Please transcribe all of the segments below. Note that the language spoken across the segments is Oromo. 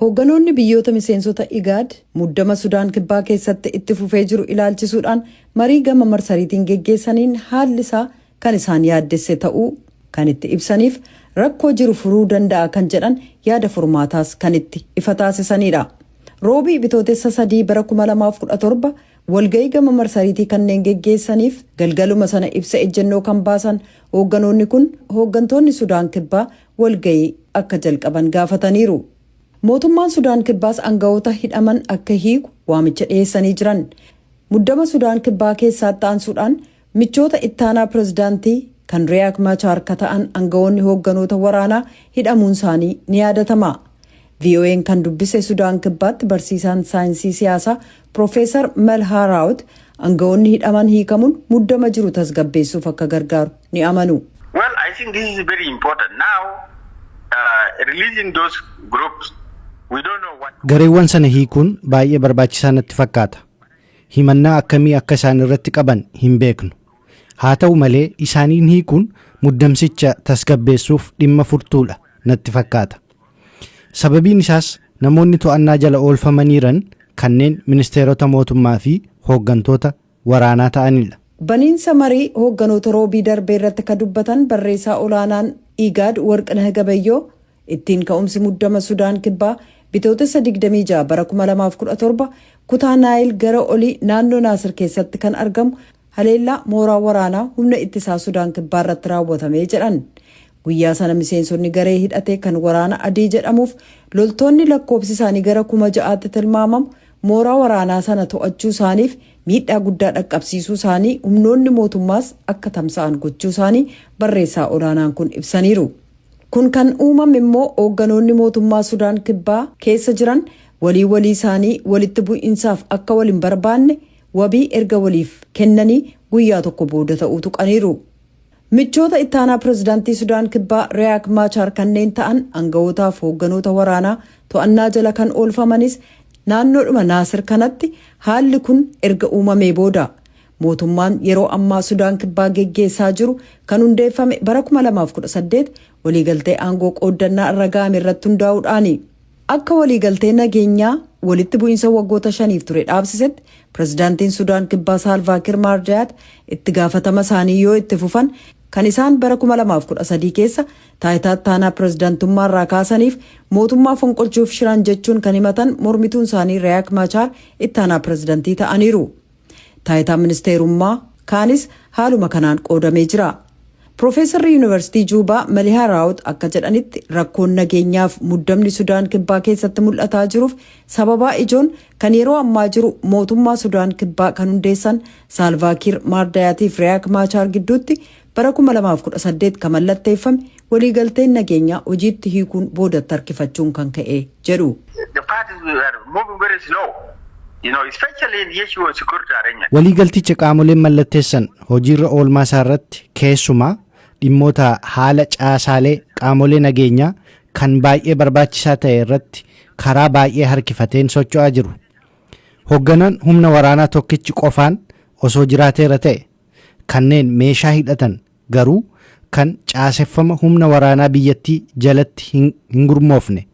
Hoogganoonni biyyoota miseensota Igaad muddama Sudaan Kibbaa keessatti itti fufee jiru ilaalchisuudhaan marii gama marsariitiin geggeessaniin haalli isaa kan isaan yaaddesse ta'uu kan itti ibsaniif rakkoo jiru furuu danda'a kan jedhan yaada furmaataas kan itti ifa taasisanidha. Roobii Bitootessa 3 bara 2017 walga'ii gama marsariitii kanneen geggeessaniif galgaluma sana ibsa ejjennoo kan baasan hoogganoonni kun hooggantoonni Sudaan Kibbaa walga'ii akka jalqaban gaafataniiru. Mootummaan Sudaan Kibbaas aangawoota hidhaman akka hiiku waamicha dhiyeessanii jiran. Muddama Sudaan Kibbaa keessaatti aansuudhaan michoota ittaanaa pirezidaantii kan Riyaak Machaar ka ta'an aangawoonni hoogganoota waraanaa hidhamuun isaanii ni yaadatama. VOA'n kan dubbise Sudaan Kibbaatti barsiisaan saayinsii siyaasaa Piroofeesar Malhaa Raawut aangawoonni hidhaman hiikamuun muddama jiru tasgabbeessuuf akka gargaaru ni amanu. Well, I think this is very important. Now, releasing those groups, we don't know what. Gareewwan sana hiikuun baay'ee barbaachisaa natti fakkaata. Himannaa akkamii akka isaan irratti qaban hin beeknu. Haa ta'u malee, isaaniin hiikuun muddamsicha tasgabbeessuuf dhimma furtuudha natti fakkaata. Sababiin isaas namoonni to'annaa jala oolfamaniiran kanneen ministeerota mootummaa fi hooggantoota waraanaa ta'anidha. Baniinsa marii hoogganoota Roobii darbee irratti kan dubbatan barreessaa olaanaan Igaad Warqinah Gabayyoo, ittiin ka'umsi muddama Sudaan Kibbaa Bitootessa 26 bara 2017 kutaa Naayil gara olii naannoo Naasir keessatti kan argamu haleellaa mooraa waraanaa humna ittisaa Sudaan Kibbaa irratti raawwatame jedhan. Guyyaa sana miseensonni garee hidhatee kan Waraana Adii jedhamuuf loltoonni lakkoofsi isaanii gara 6,000tti tilmaamamu mooraa waraanaa sana to'achuu isaaniif miidhaa guddaa dhaqqabsiisuu isaanii, humnoonni mootummaas akka tamsa'an gochuu isaanii barreessaa olaanaan kun ibsaniiru. Kun kan uumame immoo hoogganoonni mootummaa Sudaan Kibbaa keessa jiran walii walii isaanii walitti bu'iinsaaf akka wal hin barbaanne wabii erga waliif kennanii guyyaa tokko booda ta'uu tuqaniiru. Michoota ittaanaa pirezidaantii Sudaan Kibbaa Riyaak Maachaar kanneen ta'an aangawootaaf hoogganoota waraanaa to'annaa jala kan oolfamanis naannoodhuma Naasir kanatti haalli kun erga uumamee booda. Mootummaan yeroo ammaa Sudaan Kibbaa geggeessaa jiru kan hundeeffame bara 2018 waliigaltee aangoo qooddannaa irra ga'ame irratti hundaa'uudhaani. Akka waliigaltee nageenyaa walitti bu'iinsa waggoota 5f ture dhaabsisetti, pirezidaantiin Sudaan Kibbaa Saalvaakiir Maardayaat itti gaafatama isaanii yoo itti fufan, kan isaan bara 2013 keessa taayitaa ittaanaa pirezidaantummaa irraa kaasaniif mootummaa fonqolchuuf shiran jechuun kan himatan mormituun isaanii Riyaak Maachaar ittaanaa pirezidaantii ta'aniiru. Taayitaa ministeerummaa kaanis haaluma kanaan qoodamee jira. Piroofeesarri Yuunivarsiitii Juubaa Malihaa Raawut akka jedhanitti, rakkoon nageenyaaf muddamni Sudaan Kibbaa keessatti mul'ataa jiruuf sababaa ijoon kan yeroo ammaa jiru mootummaa Sudaan Kibbaa kan hundeessan Saalvaakiir Maardayaatiif Riyaak Maachaar gidduutti bara 2018 kan mallatteeffame waliigalteen nageenyaa hojiitti hiikuun boodatti harkifachuun kan ka'e jedhu. The parties were moving very slow, especially in the issue of security arrangement. Waliigalticha qaamoleen mallatteessan hojiirra oolmaa isaa irratti, keessumaa dhimmoota haala caasaalee qaamolee nageenyaa kan baay'ee barbaachisaa ta'e irratti karaa baay'ee harkifateen socho'aa jiru. Hoogganaan humna waraanaa tokkichi qofaan osoo jiraateera ta'e, kanneen meeshaa hidhatan garuu kan caaseffama humna waraanaa biyyattii jalatti hin gurmoofne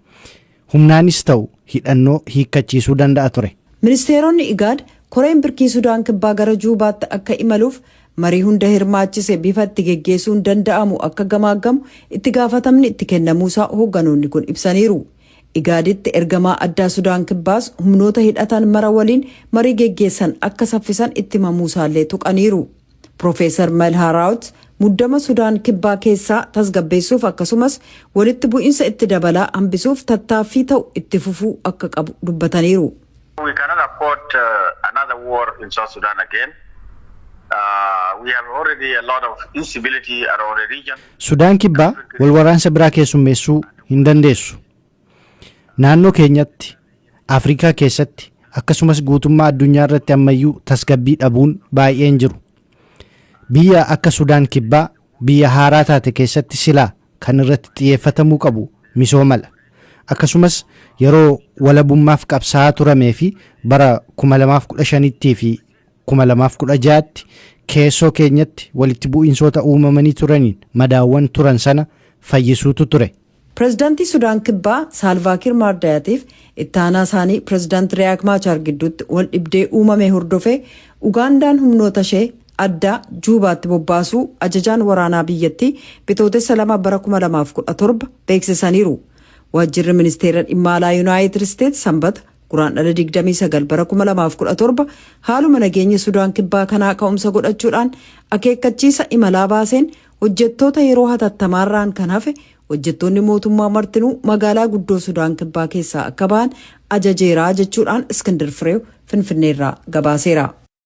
humnaanis ta'u hidhannoo hiikkachiisuu danda'a ture. Ministeeronni Igaad koreen birkii Sudaan Kibbaa gara Juubaatti akka imaluuf marii hunda hirmaachise bifa itti geggeessuun danda'amu akka gamaaggamu itti gaafatamni itti kennamuusaa hoogganoonni kun ibsaniiru. Igaaditti ergamaa addaa Sudaan Kibbaas humnoota hidhatan mara waliin marii geggeessan akka saffisan itti himamuusaallee tuqaniiru. Piroofeesar Malhaaraawut muddama Sudaan Kibbaa keessaa tasgabbeessuuf akkasumas walitti bu'iinsa itti dabalaa hambisuuf tattaaffii ta'u itti fufuu akka qabu dubbataniiru. We cannot afford another war in South Sudan again. We have already a lot of instability around the region. Sudaan Kibbaa wal waraansa biraa keessummeessuu hin dandeessu. Naannoo keenyatti, Afrikaa keessatti, akkasumas guutummaa addunyaa irratti ammayyuu tasgabbii dhabuun baay'een jiru. Biyya akka Sudaan Kibbaa biyya haaraa taate keessatti silaa kan irratti xiyyeeffatamuu qabu misoomadha. Akkasumas yeroo walabummaaf qabsaa'aa turamee fi bara 2015tti fi 2016tti keessoo keenyatti walitti bu'iinsoota uumamanii turaniin madaawwan turan sana fayyisuutu ture. Pireezidaantii Sudaan Kibbaa Saalvaakiir Maardaayatiif ittaanaa isaanii Pireezidaant Riyaak Maachaar gidduutti wal dhibdee uumame hordofee Ugaandaan humnoota ishee addaa Juubaatti bobbaasuu ajajaan waraanaa biyyattii Bitootessa 2 bara 2017 beeksisaniiru. Waajjirri ministeera dhimma alaa Yuunaayitid Isteets Sanbata, Guraandhala 29 bara 2017, haaluma nageenya Sudaan Kibbaa kanaa ka'umsa godhachuudhaan akeekkachiisa imalaa baaseen, hojjettoota yeroo hatattamaarraan kan hafe hojjettoonni mootummaa martinuu magaalaa guddoo Sudaan Kibbaa keessaa akka ba'an ajajeeraa jechuudhaan Iskindir Fireew Finfinneerraa gabaaseera.